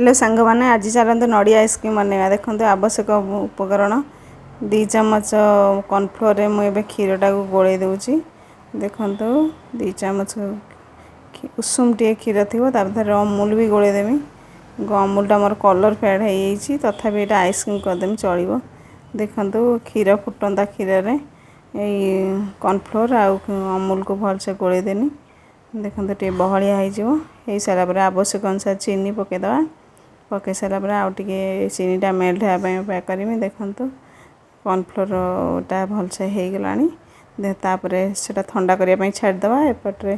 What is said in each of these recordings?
Hello ସାଙ୍ଗମାନେ, ଆଜି ଚାଲନ୍ତୁ ନଡ଼ିଆ ଆଇସ୍କ୍ରିମ୍ ବନେଇବା। ଦେଖନ୍ତୁ, ଆବଶ୍ୟକ ଉପକରଣ 2 ଚାମଚ କର୍ଣ୍ଣଫ୍ଲୋରରେ ମୁଁ ଏବେ କ୍ଷୀରଟାକୁ ଗୋଳେଇ ଦେଉଛି। ଦେଖନ୍ତୁ, 2 ଚାମଚ ଉଷୁମ ଟିକେ କ୍ଷୀର ଥିବ, ତା ଭିତରେ ଅମୁଲ ବି ଗୋଳେଇ ଦେବି। ଅମୁଲଟା ମୋର କଲର୍ ଫେଡ଼୍ ହେଇଯାଇଛି, ତଥାପି ଏଇଟା ଆଇସ୍କ୍ରିମ୍ କରିଦେମି, ଚଳିବ। ଦେଖନ୍ତୁ, କ୍ଷୀର ଫୁଟନ୍ତା କ୍ଷୀରରେ ଏଇ କର୍ଣ୍ଣଫ୍ଲୋର୍ ଆଉ ଅମୁଲକୁ ଭଲସେ ଗୋଳେଇ ଦେନି। ଦେଖନ୍ତୁ, ଟିକେ ବହଳିଆ ହେଇଯିବ। ହେଇସାରିଲା ପରେ ଆବଶ୍ୟକ ଅନୁସାରେ ଚିନି ପକାଇଦେବା। ପକାଇ ସାରିଲା ପରେ ଆଉ ଟିକେ ଚିନିଟା ମେଲ୍ଟ ହେବା ପାଇଁ ଅପେକ୍ଷା କରିବି। ଦେଖନ୍ତୁ, କର୍ଣ୍ଣଫ୍ଲୋର୍ଟା ଭଲସେ ହେଇଗଲାଣି। ତାପରେ ସେଇଟା ଥଣ୍ଡା କରିବା ପାଇଁ ଛାଡ଼ିଦେବା। ଏପଟରେ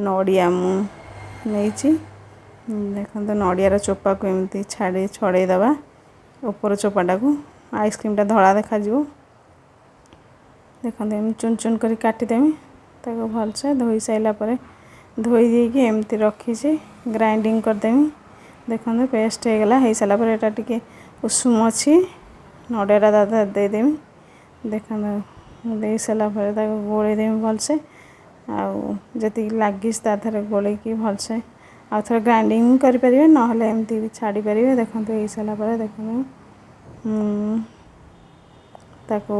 ନଡ଼ିଆ ମୁଁ ନେଇଛି। ଦେଖନ୍ତୁ, ନଡ଼ିଆର ଚୋପାକୁ ଏମିତି ଛଡ଼େଇ ଦେବା ଉପର ଚୋପାଟାକୁ, ଆଇସ୍କ୍ରିମ୍ଟା ଧଳା ଦେଖାଯିବ। ଦେଖନ୍ତୁ, ଏମିତି ଚୁନ ଚୁନ କରି କାଟିଦେମି। ତାକୁ ଭଲସେ ଧୋଇ ସାରିଲା ପରେ, ଧୋଇ ଦେଇକି ଏମିତି ରଖିଛି, ଗ୍ରାଇଣ୍ଡିଙ୍ଗ କରିଦେମି। ଦେଖନ୍ତୁ, ପେଷ୍ଟ ହେଇଗଲା। ହେଇସାରିଲା ପରେ ଏଇଟା ଟିକେ ଉଷୁମ ଅଛି, ନଡ଼ିଆଟା ତା ଦେହରେ ଦେଇଦେମି। ଦେଖନ୍ତୁ, ଦେଇ ସାରିଲା ପରେ ତାକୁ ଗୋଳେଇ ଦେମି ଭଲସେ। ଆଉ ଯେତିକି ଲାଗିଛି ତା ଦେହରେ ଗୋଳେଇକି ଭଲସେ ଆଉ ଥରେ ଗ୍ରାଇଣ୍ଡିଙ୍ଗ କରିପାରିବେ, ନହେଲେ ଏମିତି ବି ଛାଡ଼ିପାରିବେ। ଦେଖନ୍ତୁ, ହେଇସାରିଲା ପରେ ଦେଖନ୍ତୁ, ମୁଁ ତାକୁ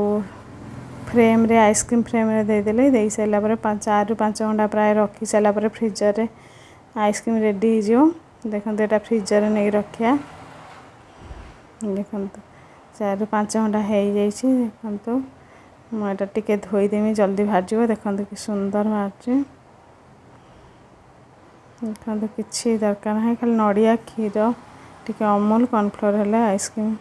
ଫ୍ରେମ୍ରେ, ଆଇସ୍କ୍ରିମ୍ ଫ୍ରେମ୍ରେ ଦେଇଦେଲି। ଦେଇ ସାରିଲା ପରେ 4ରୁ 5 ଘଣ୍ଟା ପ୍ରାୟ ରଖି ସାରିଲା ପରେ ଫ୍ରିଜରରେ ଆଇସ୍କ୍ରିମ୍ ରେଡ଼ି ହେଇଯିବ। ଦେଖନ୍ତୁ, ଏଇଟା ଫ୍ରିଜରରେ ନେଇକି ରଖିବା। ଦେଖନ୍ତୁ, 4ରୁ 5 ଘଣ୍ଟା ହେଇଯାଇଛି। ଦେଖନ୍ତୁ, ମୁଁ ଏଇଟା ଟିକେ ଧୋଇଦେମି, ଜଲ୍ଦି ବାହାରିଯିବ। ଦେଖନ୍ତୁ, କି ସୁନ୍ଦର ବାହାରୁଛି। ଦେଖନ୍ତୁ, କିଛି ଦରକାର ନାହିଁ, ଖାଲି ନଡ଼ିଆ, କ୍ଷୀର, ଟିକେ ଅମୁଲ, କର୍ଣ୍ଣଫ୍ଲୋର୍ ହେଲେ ଆଇସ୍କ୍ରିମ୍।